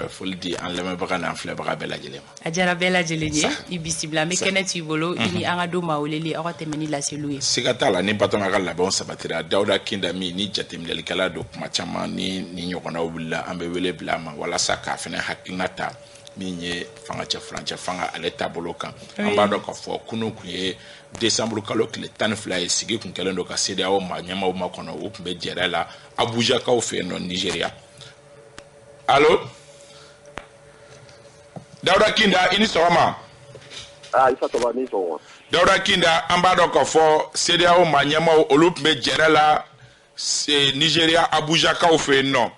Bɛ foli di an lamɛnbaga n'an filɛbaga bɛɛ lajɛlen ma. A diyara bɛɛ lajɛlen ye, i bisimila. An bɛ kɛnɛ t'i bolo, i ni an ka don maa weleli, aw ka tɛmɛ ni laseliw ye. Siga t'a la, ni Batɔma ka labɛnw sabatira, Dawuda Kinda min ni jateminɛlikɛla don, kuma caman ni ni ɲɔgɔnnaw wulila, an bɛ wele bila a ma walasa k'a fana hakilina ta min ye fanga cɛ furancɛ fanga ale taabolo kan. An b'a dɔn k'a fɔ kunun tun ye décembre kalo tile 12 ye, sigi tun kɛlen don ka CEDEAO maa ɲɛmaaw makɔnɔ, u tun bɛ jɛrɛ la Abujakaw fɛ yen nɔ, Nigéria. Allo, Dawuda Kinda, i ni sɔgɔma. Ah, Isa Kaba, ni sɔgɔma. Dawuda Kinda, an b'a dɔn k'a fɔ CEDEAO maa ɲɛmaaw, olu tun bɛ jɛrɛ la Nigéria, Abujakaw fɛ yen nɔ.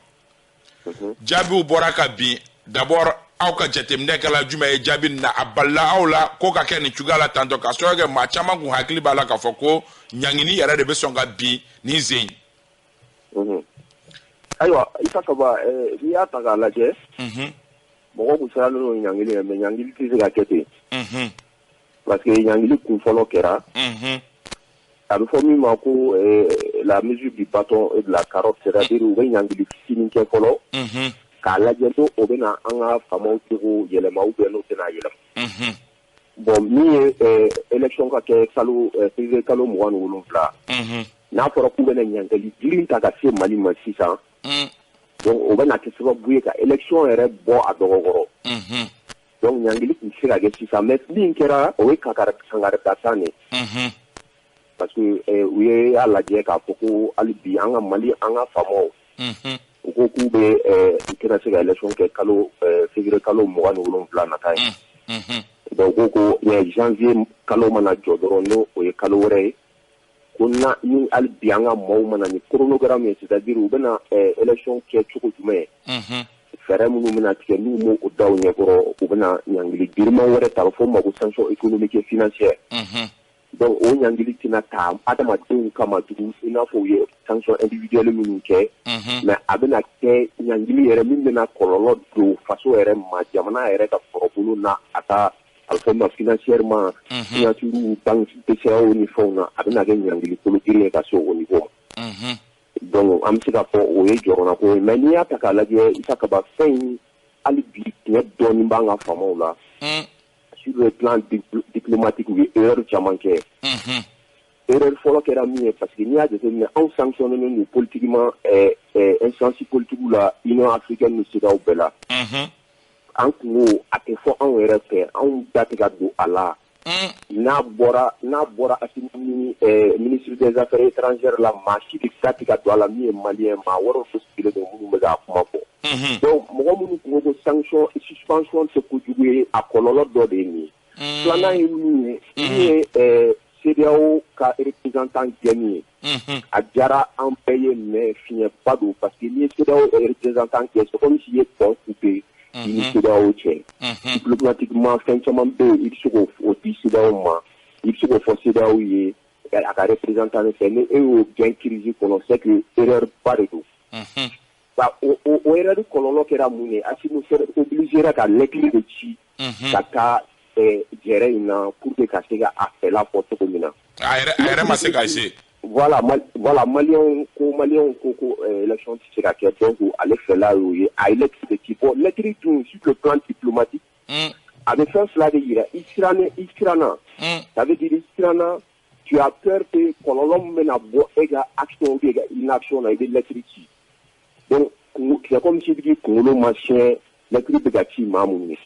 Jaabiw bɔra ka bin. D'abord, aw ka jateminɛ kɛla jumɛn ye jaabi nin na? A balila aw la ko ka kɛ nin cogoya la tantɔ, k'a sababu kɛ maa caman kun hakili b'a la k'a fɔ ko ɲangini yɛrɛ de bɛ sɔn ka bin nin sen in. Ayiwa, Isa Kaba, n'i y'a ta k'a lajɛ, mɔgɔw kun sirannen don ɲangili ɲɛ, mais ɲangili tɛ se ka kɛ ten, parce que ɲangili kun fɔlɔ kɛra, a bɛ fɔ min ma ko la mesure du bâton et de la carotte, c'est-à-dire u bɛ ɲangili fitinin kɛ fɔlɔ k'a lajɛ n'o o bɛna an ka faamaw cogo yɛlɛma ou bien n'o tɛna yɛlɛma. Bon, min ye élection ka kɛ kalo février kalo 27, n'a fɔra k'u bɛna ɲangili girin ta ka se Mali ma sisan, donc o bɛna kɛ sababu ye ka élection yɛrɛ bɔ a dɔgɔkɔrɔ. Donc ɲangili tun tɛ se ka kɛ sisan, mais min kɛra, o ye kankari da de ye, parce que u ye y'a lajɛ k'a fɔ ko hali bi an ka Mali, an ka faamaw, u ko k'u bɛ u tɛna se ka élection kɛ kalo février kalo 27 nata ye. Donc u ko ko janvier kalo mana jɔ dɔrɔn, n'o o ye kalo wɛrɛ ye, ko na ni hali bi an ka maaw mana ni chronogramme ye, c'est à dire u bɛna élection kɛ cogo jumɛn, fɛɛrɛ minnu bɛna tigɛ, n'u m'o o da u ɲɛkɔrɔ, u bɛna ɲangili giriman wɛrɛ ta, a bɛ fɔ o ma ko sanction économique et financière. Donc o ɲangili tɛna ta adamadenw kama tugun, i n'a fɔ u ye sanction individuelle minnu kɛ, mais a bɛna kɛ ɲangili yɛrɛ min bɛna kɔlɔlɔ don faso yɛrɛ ma, jamana yɛrɛ ka sɔrɔbolo n'a a ka, a bɛ fɔ ma financièrement, signature banque BCEAO ni fɛnw na, a bɛna kɛ ɲangili kolo girin ye ka se o niveau ma. Donc an bɛ se k'a fɔ o ye jɔrɔnako ye. Mais n'i y'a ta k'a lajɛ, Isa Kaba, fɛn in, hali bi tiɲɛ dɔɔnin b'an ka faamaw la. Sur le plan diplomatique, u ye erreur caman kɛ. Erreur fɔlɔ kɛra min ye, parce que n'i y'a jateminɛ, anw sanctionné don politiquement, instance politique la, Union africaine ni CEDEAO bɛɛ la. An kun ko a tɛ fɔ anw yɛrɛ fɛ, anw da tɛ ka don a la. N'a bɔra Assimi ni ministre des Affaires étrangères la, maa si de da tɛ ka don a la min ye malien, maa wɛrɛw de sigilen don minnu bɛ k'a kuma fɔ. Donc mɔgɔ minnu kun ko ko sanction suspension tɛ kojugu ye, a kɔlɔlɔ dɔ de ye nin ye. Filanan ye min ye, min ye CEDEAO ka représentant gɛnni ye, a diyara an bɛɛ ye, mais fiɲɛba don, parce que n'i ye CEDEAO représentant gɛn, c'est comme si i ye pont coupé i ni CEDEAO cɛ. Diplomatiquement, fɛn caman bɛ yen, i bɛ se k'o di CEDEAO ma, i bɛ se k'o fɔ CEDEAO ye a ka représentant fɛ. Ni e y'o gɛn crise kɔnɔ, c'est que erreur ba de don. O erreur kɔlɔlɔ kɛra mun ye? Assimi obligé ka lettre de ci ka taa jɛrɛ in na pour que ka se ka a fɛla fɔ cogo min na. A yɛrɛ ma se ka se. Voilà, maliyɛnw ko élection tɛ se ka kɛ, donc ale fɛla y'o ye, a ye lettre de ci. Bon, lettre dun, sur le plan diplomatique, a bɛ fɛn fila de yira: i siranna, i siranna, ça veut dire i siranna, tu as peur que kɔlɔlɔ min bɛna bɔ e ka action ou bien e ka inaction na, i bɛ lettre ci. Donc c'est comme si k'i kunkolo ma siɲɛ lettre bɛ ka ci maa minnu ye.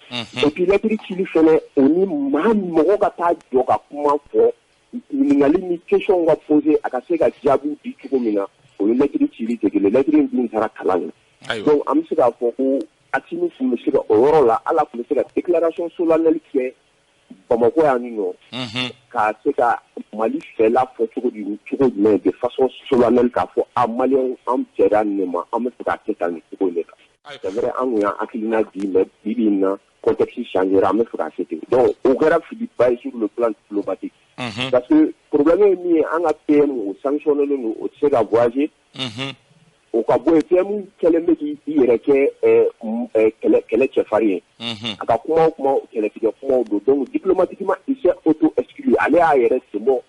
Et puis lettre cili fɛnɛ, o ni maa mɔgɔ ka taa jɔ ka kuma fɔ, ɲininkali ni question ka poser, a ka se ka jaabiw di cogo min na, o ni lettre cili tɛ kelen. Lettre in dun taara kalan na. Donc an bɛ se k'a fɔ ko Assimi tun bɛ se ka o yɔrɔ la, ala tun bɛ se ka déclaration solennelle kɛ Bamakɔ yan nɔ ka se ka Mali fɛla fɔ cogo di, cogo jumɛn, de façon solennelle, k'a fɔ a maliyɛnw, an jɛra nin de ma, an bɛ fɛ k'a kɛ tan nin cogo in de kan. C'est vrai, an kun y'an hakilina di, mais bi bi in na, contexte changera, an bɛ fɛ k'a kɛ ten. Donc o kɛra filiba ye sur le plan diplomatique, parce que problème ye min ye, an ka PM o sanctionné don, o tɛ se ka voyager. O ka bɔ yen, PM kɛlen bɛ k'i yɛrɛ kɛ kɛlɛ cɛfarin ye, a ka kuma o kuma, kɛlɛtigɛ kumaw don. Donc diplomatiquement, il s'est auto exclu, ale y'a yɛrɛ sen bɔ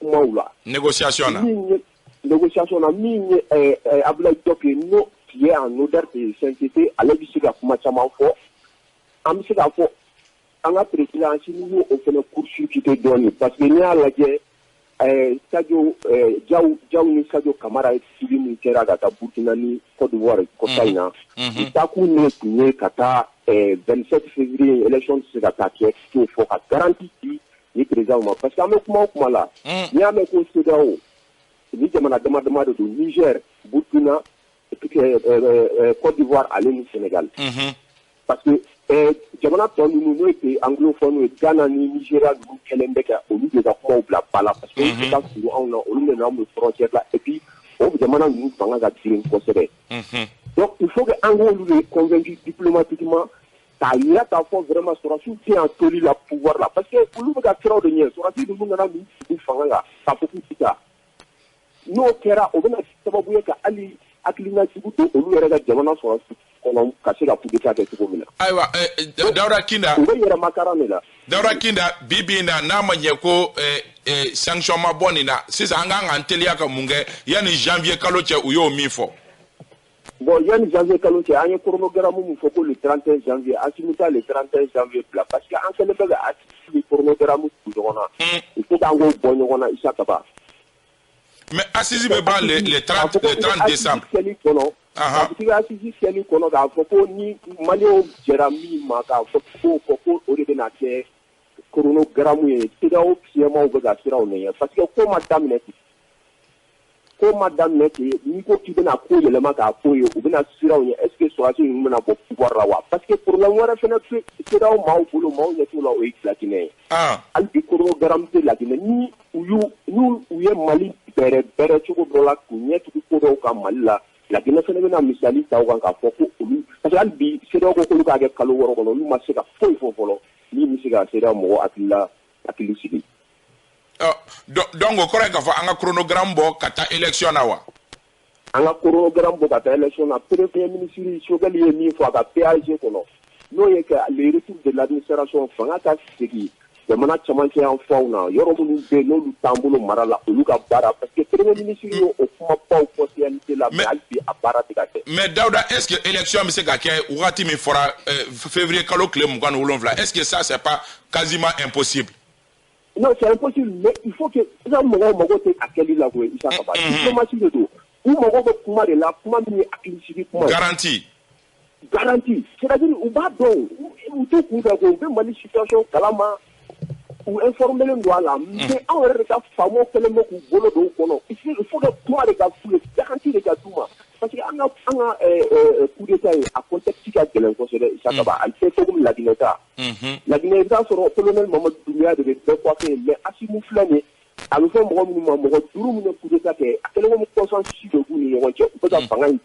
kumaw la. Négociation na. Min ye négociation na, min ye Abdoulaye Diop ye, n'o qui est en odeur de sainteté, ale bɛ se ka kuma caman fɔ. An bɛ se k'a fɔ an ka président Assimi y'o o fana court-circuité dɔɔnin, parce que n'i y'a lajɛ, Sadio Diaw ni Sadio Kamara ye suivi min kɛra ka taa Burkina ni Côte d'Ivoire kɔsa in na, u taakun de tun ye ka taa 27 février, élection tɛ se ka taa kɛ, t'o fɔ ka garantie di ni président ma, parce que an bɛ kuma o kuma la, n'i y'a mɛn ko CEDEAO ni jamana dama dama de don: Niger, Burkina, Côte d'Ivoire ale ni Sénégal, parce que jamana tɔ ninnu, n'o ye pays anglophone ye, Ghana ni Nigeria ninnu, kɛlen bɛ ka olu de ka kumaw bila ba la, parce que olu tɛ ka surun anw na, olu de n'anw bɛ frontière la, et puis o jamana ninnu fanga ka girin kosɛbɛ. Donc il faut que an k'olu de convaincu diplomatiquement, k'a yira k'a fɔ vraiment sɔrɔdasiw tɛ yan toli la pouvoir la, parce que olu bɛ ka siraw de ɲɛ. Sɔrɔdasi ninnu nana ninnu sigi fanga kan k'a fɔ k'u tɛ taa. N'o kɛra, o bɛna sababu ye ka hali hakilina jugu don olu yɛrɛ ka jamana sɔrɔdasi kɔnɔ ka se ka coup d'état kɛ cogo min na. Ayiwa, Dawuda Kinda. U bɛ yɛrɛmakara de la. Dawuda Kinda, bi bi in na, n'a ma ɲɛ ko sanction ma bɔ nin na sisan, an kan k'an teliya ka mun kɛ yanni janvier kalo cɛ, u y'o min fɔ? Bon, yanni janvier kalo cɛ, an ye chronogramme mun fɔ ko le 31 janvier, Assimi ta le 31 janvier bila, parce que an kɛlen bɛ ka Assimi chronogramme tugu ɲɔgɔn na. Il faut k'an k'o bɔ ɲɔgɔn na, Isa Kaba. Mais assise bɛ ban le 30, le 30 décembre. Kɛli kɔnɔ, k'a fɔ k'i ka assise kɛli kɔnɔ, k'a fɔ ko ni Maliyɛnw jɛra min ma, k'a fɔ k'o fɔ ko o de bɛna kɛ chronogramme ye, CEDEAO CMA bɛ ka siraw ɲɛ, parce que ko ma daminɛ ten, ko ma daminɛ ten. N'i ko k'i bɛna ko yɛlɛma k'a ko ye, u bɛna siraw ɲɛ. Est ce que sɔrɔdasi ninnu bɛna bɔ pouvoir la wa? Parce que problème wɛrɛ fɛnɛ bɛ CEDEAO maaw bolo, maaw ɲɛ t'o la, o ye Laginɛ ye. Hali bi chronogramme tɛ Laginɛ. Ni u y'u n'u u ye Mali bɛrɛ bɛrɛ cogo dɔ la k'u ɲɛ tugu ko dɔw kan Mali la, Laginɛ fɛnɛ bɛna misali ta o kan k'a fɔ ko olu, parce que hali bi CEDEAO ko k'olu k'a kɛ kalo 6 kɔnɔ, olu ma se ka foyi fɔ fɔlɔ min bɛ se ka CEDEAO mɔgɔ hakilila hakili sigi. Donc o kɔrɔ ye k'a fɔ an ka chronogramme bɔ ka taa élection na wa? An ka chronogramme bɔ ka taa élection na. Premier ministre Choguel ye min fɔ a ka PAG kɔnɔ, n'o ye ka le retour de l'administration, fanga ka segin jamana camancɛ yan fanw na, yɔrɔ minnu bɛ yen n'olu t'an bolo mara la, olu ka baara, parce que premier ministre y'o o kumabaw fɔ CNT la, mais hali bi a baara tɛ ka kɛ. Mais Dawuda, est ce que élection bɛ se ka kɛ wagati min fɔra, février kalo tile 27, est ce que ça, c'est pas quasiment impossible? Non, c'est impossible, mais il faut que i ka mɔgɔw mago tɛ a kɛli la koyi, Isa Kaba. Diplomatie de don. U mago bɛ kuma de la, kuma min ye hakilisigi kuma ye. Garantie. Garantie, c'est-à-dire u b'a dɔn, u t'u kun fɛ ko u bɛ Mali situation kalama, u informelen don a la, mais anw yɛrɛ de ka faamaw kɛlen bɛ k'u bolo don u kɔnɔ. Il faut que kuma de ka f'u ye, garantie de ka d'u ma, parce que an ka coup d'état ye, a contexte ka gɛlɛn kosɛbɛ, Isa Kaba. A tɛ fɔ komi Laginɛ ta. Laginɛ, i bɛ taa sɔrɔ colonel Mamadu Doumbouya de bɛ bɛɛ coiffé, mais Assimi filɛ nin ye, a bɛ fɔ mɔgɔ minnu ma, mɔgɔ duuru minnu ye coup d'état kɛ, a kɛlen komi consensus de b'u ni ɲɔgɔn cɛ, u bɛ ka fanga in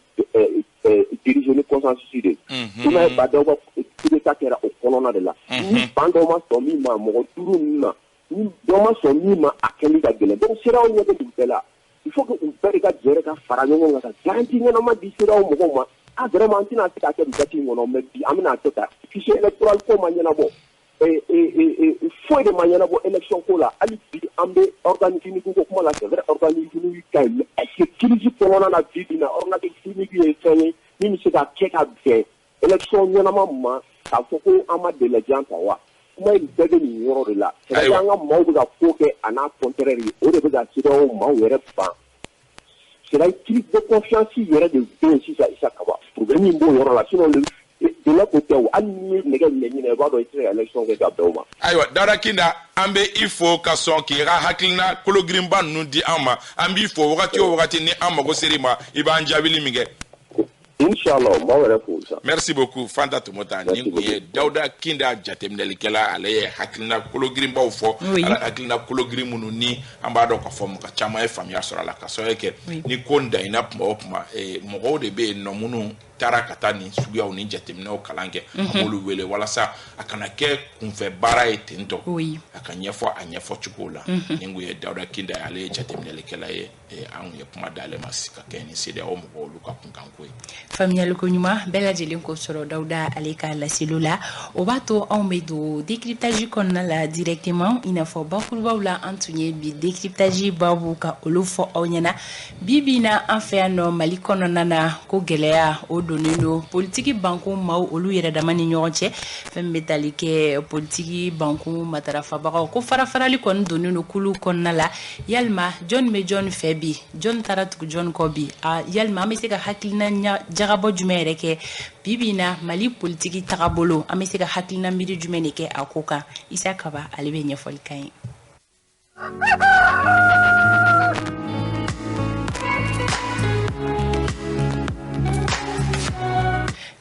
diriger ni consensus de ye. I m'a ye, Bah N'Daw ka coup d'état kɛra o kɔnɔna de la. Ni ban dɔw ma sɔn min ma, mɔgɔ duuru ninnu na, ni dɔ ma sɔn min ma, a kɛli ka gɛlɛn. Donc CEDEAO ɲɛ bɛ nin bɛɛ la. Il faut que u bɛɛ de ka jɛrɛ ka fara ɲɔgɔn kan ka garantie ɲɛnama di CEDEAO mɔgɔw ma. Ah, vraiment, an tɛna se k'a kɛ nin date in kɔnɔ, mais bi an bɛna kɛ tan. Fichier électoral ko ma ɲɛnabɔ, foyi de ma ɲɛnabɔ élection ko la. Hali bi an bɛ organe unique ko kuma la. C'est vrai, organe unique ka ɲi, mais est ce que crise kɔnɔna na bi bi in na, organe unique ye fɛn ye min bɛ se ka kɛ ka bɛn élection ɲɛnama ma, k'a fɔ ko an ma délai jan ta wa? Kuma in bɛɛ bɛ nin yɔrɔ de la. C'est à dire an ka maaw bɛ ka ko kɛ a n'a contraire ye, o de bɛ ka CEDEAO maaw yɛrɛ ban. C'est à dire crise de confiance yɛrɛ de bɛ yen sisan, Isa Kaba. Problème min b'o yɔrɔ la, sinon délai ko tɛ o. Hali n'i ye nɛgɛ minɛ ɲinɛ, i b'a dɔn i tɛ se ka élection kɛ ka bɛn o ma. Ayiwa, Dawuda Kinda, an bɛ i fo ka sɔn k'i ka hakilina kologirinba ninnu di an ma. An b'i fo wagati o wagati ni an mago ser'i ma, i b'an jaabili min kɛ. Inshallah, n b'aw yɛrɛ fo sa. Merci beaucoup, Fanta Tomota. Nin kun ye Dawuda Kinda, jateminɛlikɛla. Ale ye hakilina kologirinbaw fɔ, ala hakilina kologirin minnu ni an b'a dɔn k'a fɔ mɔgɔ caman ye faamuya sɔrɔ a la, ka sababu kɛ ni ko in daɲina kuma o kuma, mɔgɔw de bɛ yen nɔ minnu taara ka taa nin suguyaw ni jateminɛw kalan kɛ, an b'olu wele walasa a kana kɛ kunfɛ baara ye ten tɔ, a ka ɲɛfɔ a ɲɛfɔ cogo la. Nin kun ye Dawuda Kinda ye, ale ye jateminɛlikɛla ye. An kun ye kuma d'ale ma ka kɛ ni CEDEAO mɔgɔw olu ka kunkanko ye. Faamuyaliko ɲuman bɛɛ lajɛlen ko sɔrɔ Dawuda ale ka laseliw la. O b'a to anw bɛ don décryptage kɔnɔna la directement. I n'a fɔ bakurubaw la, an tun ye bi décryptage babu ka olu fɔ aw ɲɛna. Bi bi in na, an fɛ yan nɔ Mali kɔnɔna na, ko gɛlɛya o donnen don politiki banko maaw olu yɛrɛ dama ni ɲɔgɔn cɛ. Fɛn min bɛ tali kɛ politiki banko matarafabagaw, ko farafarali kɔni donnen don kulu kɔnɔna la. Yalima jɔnni bɛ jɔnni fɛ bi? Jɔnni taara tugu jɔnni kɔ bi? Yalima an bɛ se ka hakilina jagabɔ jumɛn yɛrɛ kɛ bi bi in na Mali politiki tagabolo? An bɛ se ka hakilina miiri jumɛn de kɛ a ko kan? Isa Kaba ale bɛ ɲɛfɔli k'an ye.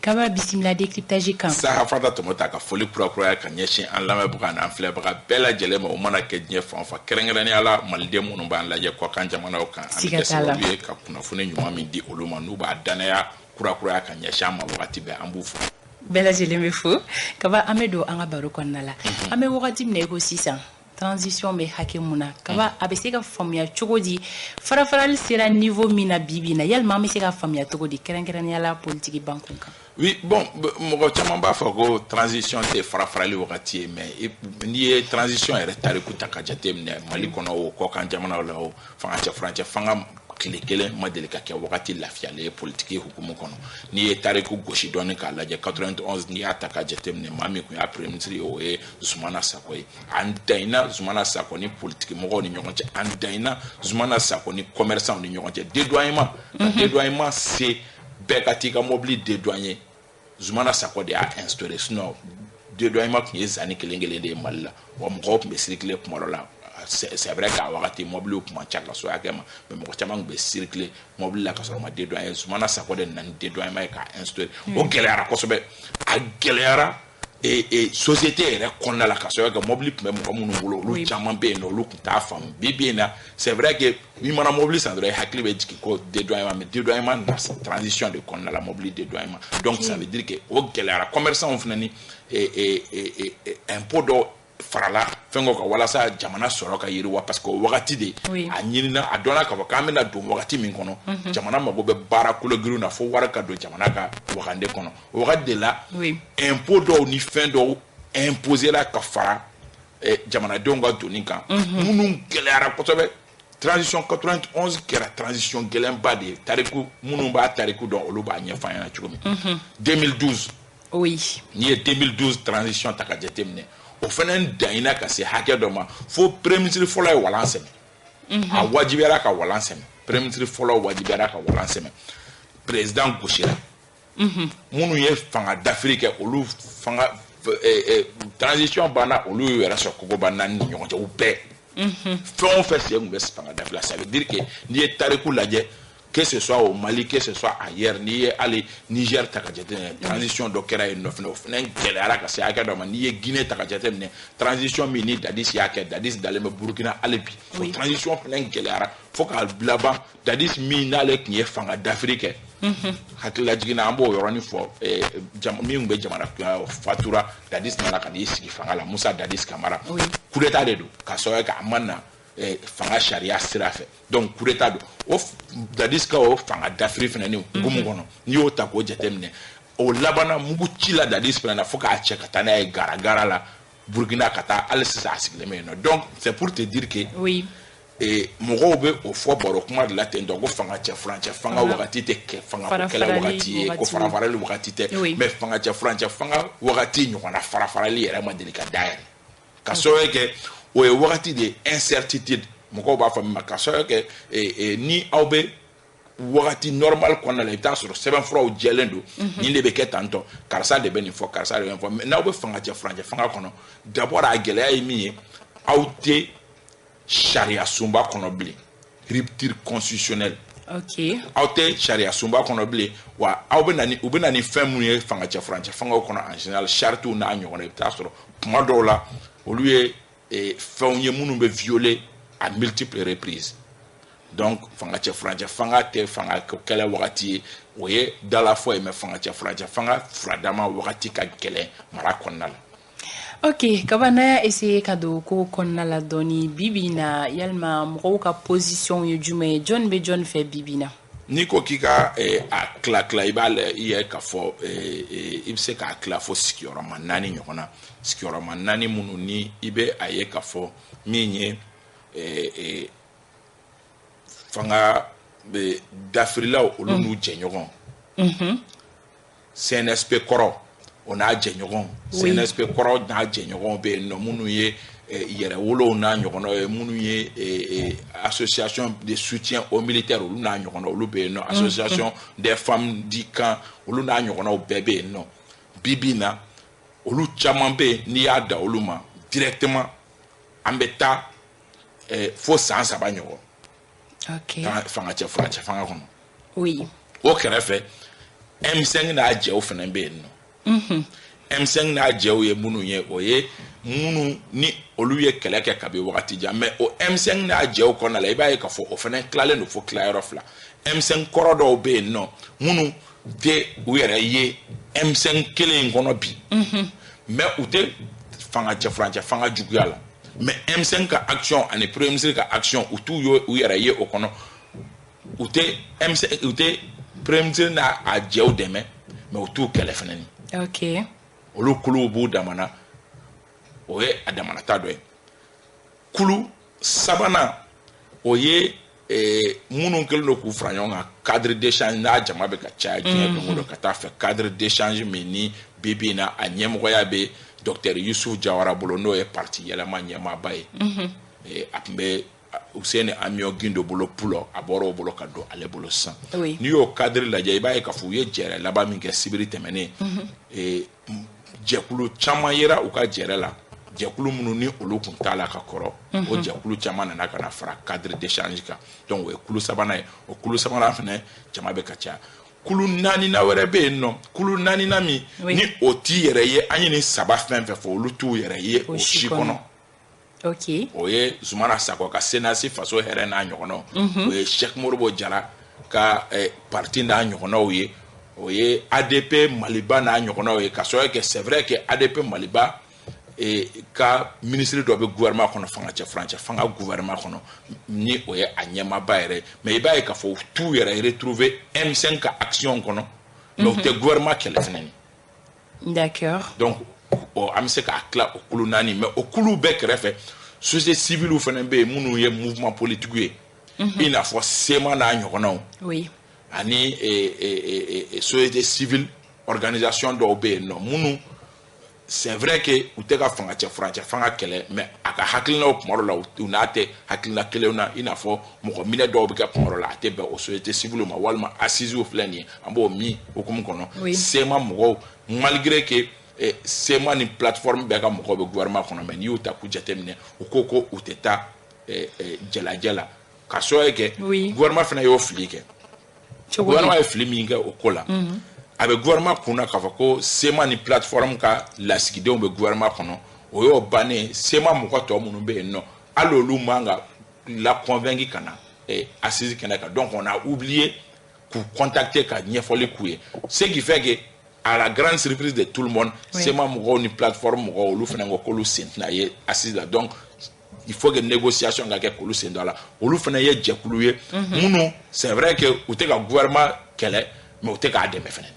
Kaba, bisimila décryptage kan. Sahafata tɔmɔ ta ka foli kurakuraya ka ɲɛsin an lamɛnbaga n'an filɛbaga bɛɛ lajɛlen ma, o mana kɛ diɲɛ fan o fan, kɛrɛnkɛrɛnnenya la maliden minnu b'an lajɛ kɔkan jamanaw kan. An bɛ kɛ sababu ye ka kunnafoni ɲuman min di olu ma, n'u b'a danaya kurakuraya ka ɲɛsin an ma wagati bɛɛ, an b'u fo. Bɛɛ lajɛlen bɛ fo. Kaba, an bɛ don an ka baro kɔnɔna la. An bɛ wagati min na i ko sisan, transition bɛ hakɛ mun na? Kaba, a bɛ se ka faamuya cogo di farafarali sera niveau min na bi bi in na? Yalima an bɛ se ka faamuya cogo di, kɛrɛnkɛrɛnnenya la politiki bankun kan? Oui, bon, mɔgɔ caman b'a fɔ ko transition tɛ farafarali wagati ye, mais n'i ye transition yɛrɛ tariku ta ka jate minɛ Mali kɔnɔ o, kɔkan jamanaw la o, fanga cɛ furancɛ fanga tile kelen ma deli ka kɛ wagati lafiyalen ye politiki hukumu kɔnɔ. N'i ye tariku gosi dɔɔni k'a lajɛ, 91, n'i y'a ta ka jate minɛ, maa min tun y'a premier ministre ye, o ye Zumana Sako ye. An danyina Zumana Sako ni politiki mɔgɔw ni ɲɔgɔn cɛ, an danyina Zumana Sako ni commerçant ni ɲɔgɔn cɛ. Dédouanement, ka dédouanement se bɛɛ ka t'i ka mobili dédouaner, Zumana Sako de y'a instauré. Sinon dédouanement tun ye zanni kelen kelen de ye Mali la, wa mɔgɔw tun bɛ circuler kuma dɔ la. C'est vrai k'a wagati mobiliw tun man ca ka so hakɛ ma, mais mɔgɔ caman tun bɛ circuler mobili la ka sɔrɔ ma dédouaner. Zumana Sako de nana ni dédouanement ye k'a instauré. O gɛlɛyara kosɛbɛ, a gɛlɛyara société yɛrɛ kɔnɔna la, ka sababu kɛ mobili tun bɛ mɔgɔ minnu bolo, olu caman bɛ yen nɔ, olu tun t'a faamu. Bi bi in na, c'est vrai que n'i mana mobili san dɔrɔn, i hakili bɛ jigin ko dédouanement, mais dédouanement na transition de kɔnɔna la, mobili dédouanement. Donc ça veut dire que o gɛlɛyara commerçant fana ni impôt dɔ farala fɛn kɔ kan walasa jamana sɔrɔ ka yiriwa, parce que o wagati de a ɲinina, a dɔnna k'a fɔ k'an bɛna don wagati min kɔnɔ, jamana mago bɛ baara kologirinw na fo wari ka don jamana ka wagande kɔnɔ. O wagati de la, impôt dɔw ni fɛn dɔw imposé la ka fara jamanadenw ka doni kan, minnu gɛlɛyara kosɛbɛ. Transition 91 kɛra transition gɛlɛnba de ye. Tariku minnu b'a tariku dɔn, olu b'a ɲɛfɔ an ɲɛna cogo min. 2012, n'i ye 2012 transition ta ka jateminɛ, o fana danyina ka se hakɛ dɔ ma fo premier ministre fɔlɔ ye walan sɛmɛ. A wajibiyara ka walan sɛmɛ, premier ministre fɔlɔ wajibiyara ka walan sɛmɛ, président gosira. Minnu ye fanga dafiri kɛ, olu fanga transition banna, olu y'u yɛrɛ sɔrɔ kogoba naani ni ɲɔgɔn cɛ. U bɛɛ, fɛn o fɛn sen tun bɛ fanga dafiri la. Ça veut dire que n'i ye tariku lajɛ, que ce soit au Mali, que ce soit ailleurs, n'i ye hali Niger ta ka jateminɛ, transition dɔ kɛra yen nɔ fɛnɛ, o fɛnɛ gɛlɛyara ka se hakɛ dɔ ma. N'i ye Guinée ta ka jateminɛ, transition min ni Dadis y'a kɛ, Dadis dalen bɛ Burukina hali bi, o transition fɛnɛ gɛlɛyara fo k'a laban. Dadis min n'ale tun ye fanga dafiri kɛ, hakililajigin na, an b'o yɔrɔnin fɔ, min tun bɛ jamana fatura, Dadis nana ka n'i sigi fanga la, Musa Dadis Kamara. Coup d'état de don, ka sababu kɛ a ma na fanga sariya sira fɛ, donc coup d'état don. O Dadis ka o fanga dafiri fana ni hukumu kɔnɔ, n'i y'o ta k'o jateminɛ, o labanna mugu ci la Dadis fana na fo k'a cɛ ka taa n'a ye gara la Burukina, ka taa hali sisan a sigilen bɛ yen nɔ. Donc c'est pour te dire que mɔgɔw bɛ o fɔ baro kuma de la ten tɔ ko fanga cɛ furancɛ fanga wagati tɛ kɛ fanga ko kɛlɛ wagati ye, ko farafarali wagati tɛ, mais fanga cɛ furancɛ fanga wagati ɲɔgɔnna farafarali yɛrɛ ma deli ka da yɛrɛ, ka sababu kɛ o ye wagati de incertitude, mɔgɔw b'a fɔ min ma, ka sababu kɛ ni aw bɛ wagati normal kɔnɔna la, i bɛ taa sɔrɔ sɛbɛnfuraw jɛlen don, nin de bɛ kɛ tan tɔ, karisa de bɛ nin fɔ, karisa de bɛ nin fɔ. Mais n'aw bɛ fanga cɛ furancɛ fanga kɔnɔ, d'abord a gɛlɛya ye min ye, aw tɛ sariya sunba kɔnɔ bilen, rupture constitutionnelle. Aw tɛ sariya sunba kɔnɔ bilen, wa aw bɛ na ni u bɛ na ni fɛn minnu ye fanga cɛ furancɛ fangaw kɔnɔ, en général charte n'a ɲɔgɔnna, i bɛ taa sɔrɔ kuma dɔw la olu ye fɛnw ye minnu bɛ violer à multiples reprises. Donc fanga cɛ furancɛ fanga tɛ fanga kɛlɛ wagati ye, o ye dalafɔ ye, mais fanga cɛ furancɛ fanga furadama wagati ka gɛlɛn mara kɔnɔna la. Ok, Kaba, n'a y'a essayer ka don ko kɔnɔna la dɔɔni, bi bi in na, yalima mɔgɔw ka position ye jumɛn ye? Jɔnni bɛ jɔnni fɛ bi bi in na? N'i ko k'i ka a tila tila, i b'a i ye k'a fɔ i bɛ se k'a tila fo sigiyɔrɔma 4 ɲɔgɔn na. Sigiyɔrɔma 4 minnu ni i bɛ a ye k'a fɔ min ye fanga dafirilaw, olu n'u jɛɲɔgɔn, CNSP kɔrɔ, o n'a jɛɲɔgɔn, CNSP kɔrɔ n'a jɛɲɔgɔnw bɛ yen nɔ, minnu ye yɛrɛwolow n'a ɲɔgɔnnaw ye, minnu ye association de soutien aux militaires, olu n'a ɲɔgɔnnaw, olu bɛ yen nɔ, association des femmes du camp, olu n'a ɲɔgɔnnaw bɛɛ bɛ yen nɔ. Bi bi in na, olu caman bɛ yen, n'i y'a da olu ma directement, an bɛ taa fo san 3 ɲɔgɔn fanga cɛ furancɛ fanga kɔnɔ. O kɛrɛfɛ, M5 n'a jɛw fana bɛ yen nɔ. M5 n'a jɛw ye minnu ye, o ye minnu ni olu ye kɛlɛ kɛ kabi wagati jan. Mais o M5 n'a jɛw kɔnɔna la, i b'a ye k'a fɔ o fana tilalen don fo tilayɔrɔ 2. M5 kɔrɔ dɔw bɛ yen nɔ minnu tɛ u yɛrɛ ye M5 kelen in kɔnɔ bi, mais u tɛ fanga cɛ furancɛ fanga juguya la, mais M5 ka action ani premier ministre ka action, u t'u u yɛrɛ ye o kɔnɔ. U tɛ M5, u tɛ premier ministre n'a a jɛw dɛmɛ, mais u t'u kɛlɛ fana ni. Olu kuluw b'u damana, o ye a damanata dɔ ye. Kulu sabanan, o ye minnu kɛlen don k'u fara ɲɔgɔn kan, cadre d'échange, n'a jama bɛ ka caya diɲɛ don o don ka taa fɛ. Cadre d'échange min ni bi bi in na, a ɲɛmɔgɔya bɛ docteur Youssouf Diawara bolo, n'o ye parti yɛlɛma ɲɛmaaba ye. A tun bɛ Useni Amion Guindo bolo pulɔ, a bɔra o bolo ka don ale bolo sisan. N'i y'o cadre lajɛ, i b'a ye k'a fɔ u ye jɛrɛ laban min kɛ sibiri tɛmɛnen, jɛkulu caman yera u ka jɛrɛ la, jɛkulu minnu ni olu kun t'a la ka kɔrɔ, o jɛkulu caman nana ka na fara cadre d'échange kan. Donc o ye kulu sabanan ye. O kulu sabanan fana jama bɛ ka caya. Kulu naaninan wɛrɛ bɛ yen nɔ, kulu naaninan min ni o t'i yɛrɛ ye, an ye nin 3 fɛn fɛn fɔ, olu t'u yɛrɛ ye o si kɔnɔ. O ye Zumana Sakɔ ka CNAS faso hɛrɛ n'a ɲɔgɔnnaw, o ye Cheikh Modibo Jara ka parti n'a ɲɔgɔnnaw ye, o ye ADP Maliba n'a ɲɔgɔnnaw ye. Ka sababu kɛ, c'est vrai que ADP Maliba ka ministre dɔ bɛ gouvernement kɔnɔ, fanga cɛ furancɛ fanga gouvernement kɔnɔ, ni o ye a ɲɛmaaba yɛrɛ, mais i b'a ye k'a fɔ u t'u yɛrɛ retrouver M5 ka action kɔnɔ, mais u tɛ gouvernement kɛlɛ fɛnɛ ni. Donc an bɛ se k'a tila o kulu 4, mais o kulu bɛɛ kɛrɛfɛ, société civile fana bɛ yen minnu ye mouvement politique ye, i n'a fɔ CMA n'a ɲɔgɔnnaw, ani société civile organisation dɔw bɛ yen nɔ minnu, c'est vrai que u tɛ ka fanga cɛ furancɛ fanga kɛlɛ, mais a ka hakilinaw kuma dɔ la, u n'a tɛ hakilina kelenw na, i n'a fɔ mɔgɔ minɛ dɔw bɛ kɛ kuma dɔ la, a tɛ bɛn o société civile ma, walima assises filɛ nin ye, an b'o min hukumu kɔnɔ. CMA mɔgɔw, malgré que CMA ni plateforme bɛɛ ka mɔgɔw bɛ gouvernement kɔnɔ, mais n'i y'u ta k'u jateminɛ, u ko ko u tɛ taa jalajɛ la, ka sababu kɛ gouvernement fana y'o fili kɛ. Gouvernement ye fili min kɛ o ko la, a bɛ gouvernement kunna k'a fɔ ko CMA ni plateforme ka lasigidenw bɛ gouvernement kɔnɔ, o y'o bannen. CMA mɔgɔ tɔ minnu bɛ yen nɔ, hali olu man ka la convaincre ka na assise kɛnɛ kan. Donc on a oublié k'u contacter ka ɲɛfɔli k'u ye, ce qui fait que, à la grande surprise de tout le monde, CMA mɔgɔw ni plateforme mɔgɔw, olu fana ko k'olu sen tɛna ye assise la. Donc il faut que négociation ka kɛ k'olu sen don a la. Olu fana ye jɛkulu ye minnu, c'est vrai que u tɛ ka gouvernement kɛlɛ, mais u tɛ k'a dɛmɛ fana.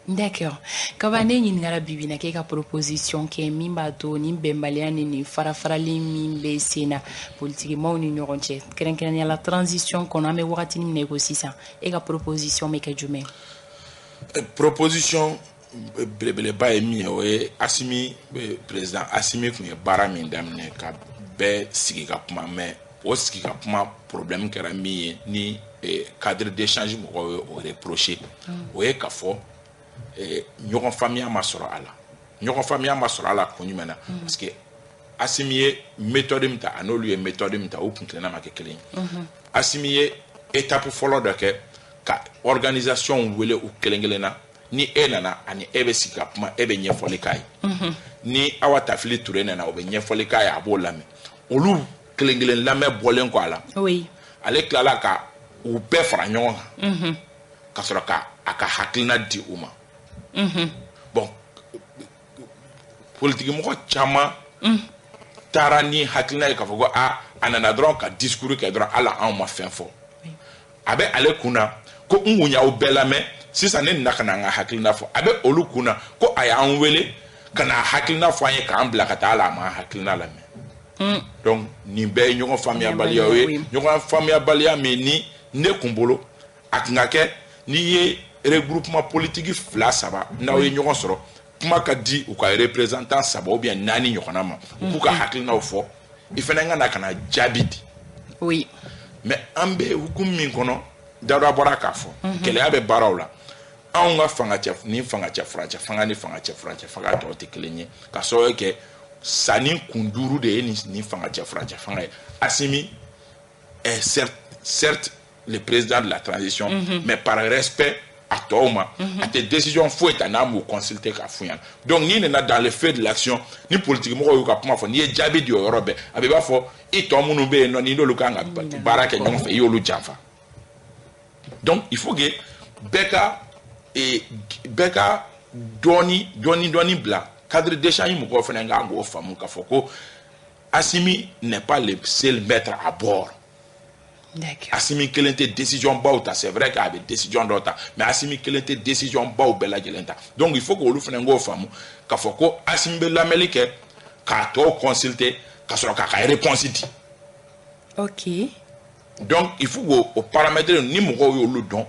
D'accord. Kaba, ne ɲininkara bibi na k'e ka proposition kɛ min b'a to nin bɛnbaliya ni nin fara-farali min bɛ sen na politikimaw ni ɲɔgɔn cɛ, kɛrɛnkɛrɛnnenya la transition kɔnɔ, an bɛ wagati min na i ko sisan, e ka proposition bɛ kɛ jumɛn? Proposition belebeleba ye min ye, o ye Asimi, président Asimi tun ye baara min daminɛ ka bɛɛ sigi ka kuma, mais o sigi ka kuma problème kɛra min ye ni cadre d'échange mɔgɔw ye o reprocher, o ye k'a fɔ ɲɔgɔn faamuya ma sɔrɔ a la. Ɲɔgɔn faamuya ma sɔrɔ a la kun jumɛn na? Parce que Asimi ye méthode min ta, a n'olu ye méthode min ta, o kun tilenna ma kɛ kelen ye. Asimi ye étape fɔlɔ dɔ kɛ ka organisation wele u kelen kelen na, ni e nana ani e bɛ sigi ka kuma, e bɛ ɲɛfɔli k'a ye, ni Awa Tafili Ture nana, o bɛ ɲɛfɔli k'a ye, a b'o lamɛn. Olu kelen kelen lamɛn bɔlen kɔ a la, Ale tilala ka u bɛɛ fara ɲɔgɔn kan ka sɔrɔ ka a ka hakilina di u ma. Bon, politique mɔgɔ caman taara ni hakilina ye k'a fɔ ko a a nana dɔrɔn ka discours kɛ dɔrɔn, hali anw ma fɛn fɔ. A bɛ ale kun na ko n kun y'aw bɛɛ lamɛn, sisan ne nana ka na n ka hakilina fɔ. A bɛ olu kun na ko a y'an wele ka na hakilina fɔ an ye k'an bila ka taa, hali a ma hakilina lamɛn. Donc nin bɛɛ ye ɲɔgɔn faamuyabaliya ye, ɲɔgɔn faamuyabaliya min ni ne kun bolo a kun ka kɛ n'i ye regroupement politique fila saba n'aw ye ɲɔgɔn sɔrɔ, kuma ka di u ka représentant saba ou bien naani ɲɔgɔnna ma, u k'u ka hakilinaw fɔ, i fana ka na ka na jaabi di. Mais an bɛ hukumu min kɔnɔ, Dawuda bɔra k'a fɔ, gɛlɛya bɛ baaraw la. Anw ka fanga cɛ ni fanga cɛ furancɛ fanga ni fanga cɛ furancɛ fanga tɔw tɛ kelen ye, ka sababu kɛ sanni kun duuru de ye nin fanga cɛ furancɛ fanga ye. Assimi est certes le président de la transition, mais par respect a tɔw ma, a tɛ décision foyi ta n'a m'u consulter k'a f'u ɲɛna. Donc n'i nana dans le fait de l'action, ni politique mɔgɔw y'u ka kuma fɔ, n'i ye jaabi di o yɔrɔ bɛɛ, a bɛ i b'a fɔ i tɔ minnu bɛ yen nɔ, n'i n'olu kan ka baara kɛ ɲɔgɔn fɛ, i y'olu janfa. Donc il faut que bɛɛ ka dɔɔni dɔɔni dɔɔni bila cadre d'échange. Mɔgɔw fana kan k'o faamu k'a fɔ ko Assimi n'est pas le seul maître à bord. Assimi kelen tɛ décision baw ta. C'est vrai k'a bɛ décision dɔw ta, mais Assimi kelen tɛ décision baw bɛɛ lajɛlen ta. Donc il faut que olu fana k'o faamu k'a fɔ ko Assimi bɛ lamɛnli kɛ k'a tɔw consulter ka sɔrɔ k'a ka réponse di. Donc il faut k'o paramètre, ni mɔgɔw y'olu dɔn,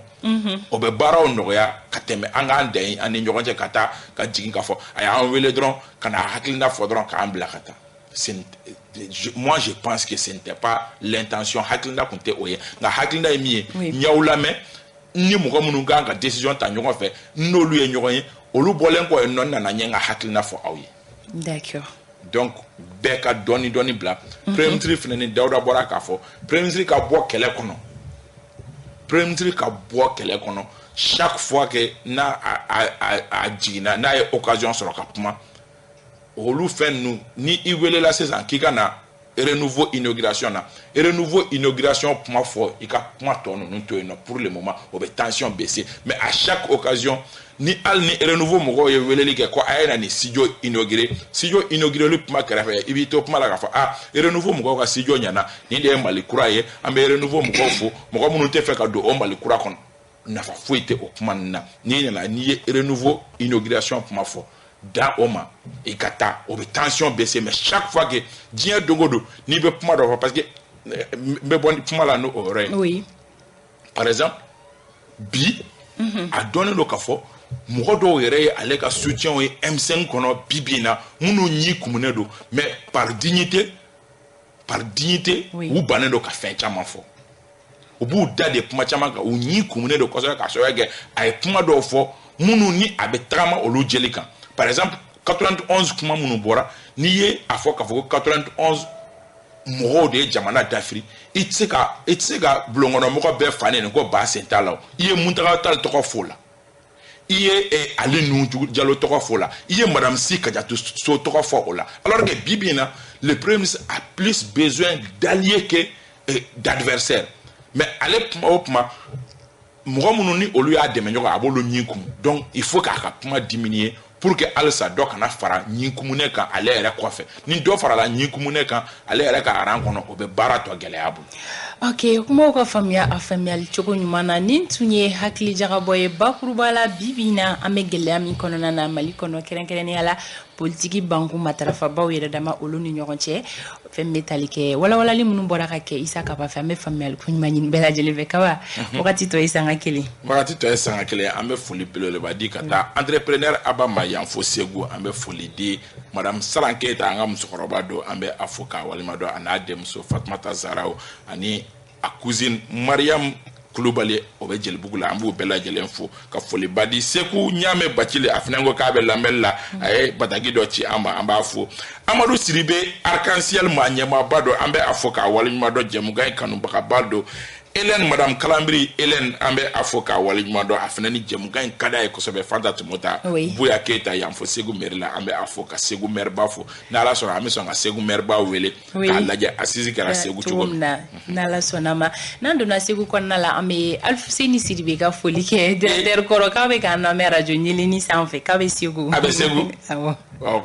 o bɛ baaraw nɔgɔya ka tɛmɛ an k'an dan an ni ɲɔgɔn cɛ ka taa ka jigin k'a fɔ a y'an wele dɔrɔn ka na hakilina fɔ dɔrɔn k'an bila ka taa. Moi, je pense que ce n'était pas l'intention. Hakilina kun tɛ o ye, nka hakilina ye min ye, n y'aw lamɛn, ni mɔgɔ minnu kan ka décision ta ɲɔgɔn fɛ, n'olu ye ɲɔgɔn ye, olu bɔlen kɔ yen nɔ, n nana n ye n ka hakilina fɔ aw ye. Donc bɛɛ ka dɔɔni dɔɔni bila. Premier ministre fana ni Dawuda bɔra k'a fɔ, premier ministre ka bɔ kɛlɛ kɔnɔ, premier ministre ka bɔ kɛlɛ kɔnɔ. Chaque fois que n'a a jiginna, n'a ye occasion sɔrɔ ka kuma, olu fɛn ninnu, ni i welela sisan k'i ka na Renouveau inauguration na, Renouveau inauguration kuma fɔ, i ka kuma tɔ ninnu to yen nɔ pour le moment, o bɛ tension baisser. Mais à chaque occasion, ni hali ni Renouveau mɔgɔw ye weleli kɛ ko a ye na nin studio inauguré, studio inauguré kuma kɛrɛfɛ, i b'i to kuma la k'a fɔ ah, Renouveau mɔgɔw ka studio ɲɛna, nin de ye Mali kura ye, an bɛ Renouveau mɔgɔw fo. Mɔgɔ minnu tɛ fɛ ka don o Mali kura kɔnɔ, nafa foyi tɛ o kuma ninnu na. N'i nana, n'i ye Renouveau inauguration kuma fɔ, dan o ma, i ka taa, o bɛ tension baisser. Mais chaque fois que diɲɛ don o don n'i bɛ kuma dɔ fɔ, parce que n bɛ bɔ kuma la n'o yɔrɔ ye. Par exemple, bi a dɔnnen don k'a fɔ mɔgɔ dɔw yɛrɛ ye ale ka soutien ye M5 kɔnɔ bi bi in na, minnu ɲi kumunen don, mais par dignité, u bannen don ka fɛn caman fɔ, u b'u da de kuma caman kan, u ɲi kumunen don kosɛbɛ, k'a sababu kɛ a ye kuma dɔw fɔ minnu ni a bɛ tagama olu jeli kan. Par exemple, 91 kuma minnu bɔra, n'i ye a fɔ k'a fɔ ko 91 mɔgɔw de ye jamana dafiri, i tɛ se ka bulonkɔnɔmɔgɔ bɛɛ fa nɛni ko ba sen t'a la. O i ye Muntaga Tall tɔgɔ f'o la, i ye Ali Nuhu Jalo tɔgɔ f'o la, i ye madame Sy Kadiatou Sow tɔgɔ fɔ o la, alors que bi bi in na, le premier ministre a plus besoin d'alliés que d'adversaires. Mais ale kuma o kuma, mɔgɔ minnu ni olu y'a dɛmɛ ɲɔgɔn, a b'olu ɲin kumu. Donc il faut k'a ka kuma diminuer pour que halisa dɔ kana fara ɲin kumunen kan ale yɛrɛ kɔfɛ. Ni dɔ farala ɲin kumunen kan ale yɛrɛ ka rang kɔnɔ, o bɛ baara tɔ gɛlɛya bolo. Ok, kumaw ka faamuya a faamuyali cogo ɲuman na. Nin tun ye hakili jagabɔ ye bakuruba la. Bi bi in na, an bɛ gɛlɛya min kɔnɔna na Mali kɔnɔ, kɛrɛnkɛrɛnnenya la politiki banku matarafabaw yɛrɛ dama olu ni ɲɔgɔn cɛ, fɛn bɛ tali kɛ walawalali minnu bɔra ka kɛ Isa Kaba fɛ, an bɛ faamuyali ko ɲuman ɲini bɛɛ lajɛlen fɛ. Kaba, wagati tɔ ye sanga kelen. Wagati tɔ ye sanga kelen. An bɛ foli belebeleba di ka taa entrepreneur Aba ma yan fo Segu. An bɛ foli di madame Saran Keyita, an ka musokɔrɔba don, an bɛ a fo k'a walima dɔn, a n'a denmuso Fatumata Zaraw ani a cousine Mariam Kulubali, o bɛ Jelibugu la. An b'u bɛɛ lajɛlen fo ka foliba di Seku Ɲaame Bacili, a fana ko k'a bɛ lamɛnli la, a ye bataki dɔ ci an ma, an b'a fo. Amadu Siribe, Arc-en-Ciel maa ɲɛmaaba don, an bɛ a fo k'a waleɲuman dɔn, jɛmukan in kanubagaba don. Hélène, madame Kalambiri Hélène, an bɛ a fo k'a waleɲuman dɔn. A fana ni jɛmukan in ka d'a ye kosɛbɛ. Fanta Tumota, Buya Keyita yan fo Segu mairie la, an bɛ a fo ka Segu maire ba fo. N'Ala sɔnna, an bɛ sɔn ka Segu maire ba wele k'a lajɛ assise kɛra Segu cogo min na. N'Ala sɔnna ma, n'an donna Segu kɔnɔna la, an bɛ Alifuseni Sidibe ka foli kɛ, directeur kɔrɔ, k'a bɛ k'an lamɛn radio ɲɛlɛnni sanfɛ, k'a bɛ Segu. A bɛ Segu. Awɔ.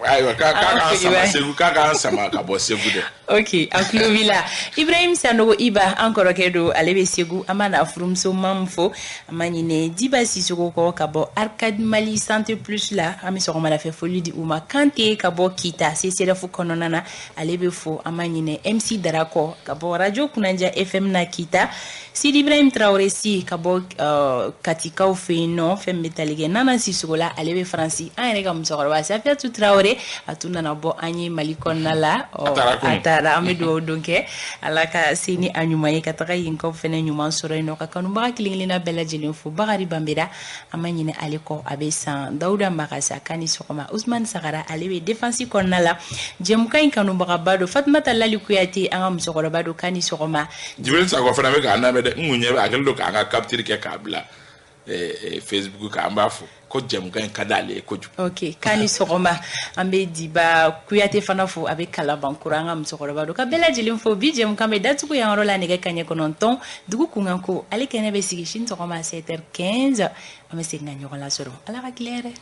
Ayiwa, k'a k'an sama Segu, k'a k'an sama ka bɔ Segu dɛ. Ok, a tulo b'i la. Ibrahim Sanogo Iba, an kɔrɔkɛ don, ale bɛ Segu. An b'a n'a furumuso Mamu fo. An ma ɲinɛ Diba Sisoko kɔ ka bɔ Arcade Mali Santé Plus la, an bɛ sɔgɔmada fɛ foli di u ma. Kante ka bɔ Kita CCRF kɔnɔna na, ale bɛ fo. An ma ɲinɛ MC Darakɔ ka bɔ radio Kunanja FM na Kita. Sidi Ibrahim Traoré si ka bɔ Katikaw fɛ yen nɔ, fɛn bɛ tali kɛ Nana Sisoko la, ale bɛ Faransi. An yɛrɛ ka musokɔrɔba Safiatu Traoré, a tun nana bɔ an ye Mali kɔnɔna la. A taara, an bɛ dugawu don kɛ, Ala ka se ni a ɲuman ye ka taga yenkaw fɛnɛ ɲuman sɔrɔ yen nɔ. Ka kanubaga kelen kelenna bɛɛ lajɛlen fo. Bakari Banbera, an ma ɲinɛ ale kɔ, a bɛ San. Dawuda Magasa, k'a ni sɔgɔma. Usman Sagara, ale bɛ défense kɔnɔna la, jɛmukan in kanubagaba don. Fatumata Lali Kuyate, an ka musokɔrɔba don, k'a ni sɔgɔma. Jibril Sakɔ fana bɛ k'an lamɛn dɛ. N kun ɲɛ bɛ a kɛlen don k'an ka capture kɛ k'a bila Facebook kan. An b'a fo ko jɛmukan in ka d'ale ye kojugu. Ok, k'a ni sɔgɔma. An bɛ Diba Kuyate fana fo, a bɛ Kalabankura, an ka musokɔrɔba don. Ka bɛɛ lajɛlen fo. Bi jɛmukan bɛ datugu yan yɔrɔ la, nɛgɛ kaɲɛ 9. Dugu kunkanko, ale kɛnɛ bɛ sigi sini sɔgɔma 7h15. An bɛ segin ka ɲɔgɔn lasɔrɔ. Ala ka tile hɛrɛ.